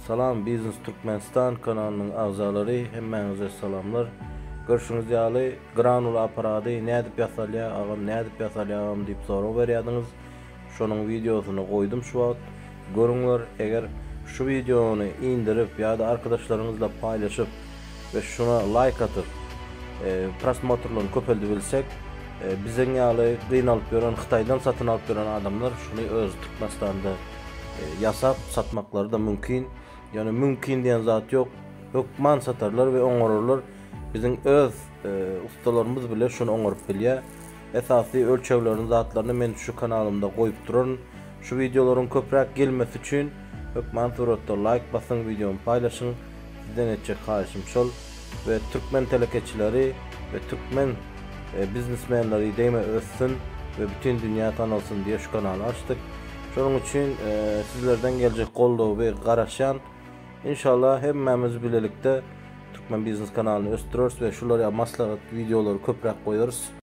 Salam Biznes Türkmenistan kanalynyň agzalary hemmäňize salamlar. Görşüňiz ýaly granula aparady nädip ýasalýar agam nädip ýasalýar agam diýip sorag berýärdiňiz. Şonuň wideosyny goýdum şu wagt. Görüňler eger şu wideony indirip ýa-da arkadaşlaryňyzla paýlaşyp we şuna laýk atyp prosmotrlaryny köpeldibilsek biziň ýaly gynalyp ýören Hytaýdan satyn alyp ýören adamlar şuny öz Türkmenistanda ýasap satmaklary-da mümkin. Ýöne mümkin diýen zat ýok. Hökman satarlar we oňararlar. Biziň öz ussalarymyz bile şuny oňaryp bilýär. Esasy ölçeglerini zatlaryny men şu kanalymda goýup duraryn. Şu wideolaryň köpräk gelmesi üçin hökman suratda laýk basyň wideony paýlaşyň. Sizden etjek haýyşym şol. We türkmen telekeçileri we türkmen biznesmenleri deme össün we bütin dünýä tanalsyn diýe şu kanaly açdyk. Şonuň üçin sizlerden geljek goldawy garaşýan. Inşallah hemmämiz bilelikde Türkmen biznes kanalyny ösdüreris we şular ýaly maslahat wideolary köpräk goýarys.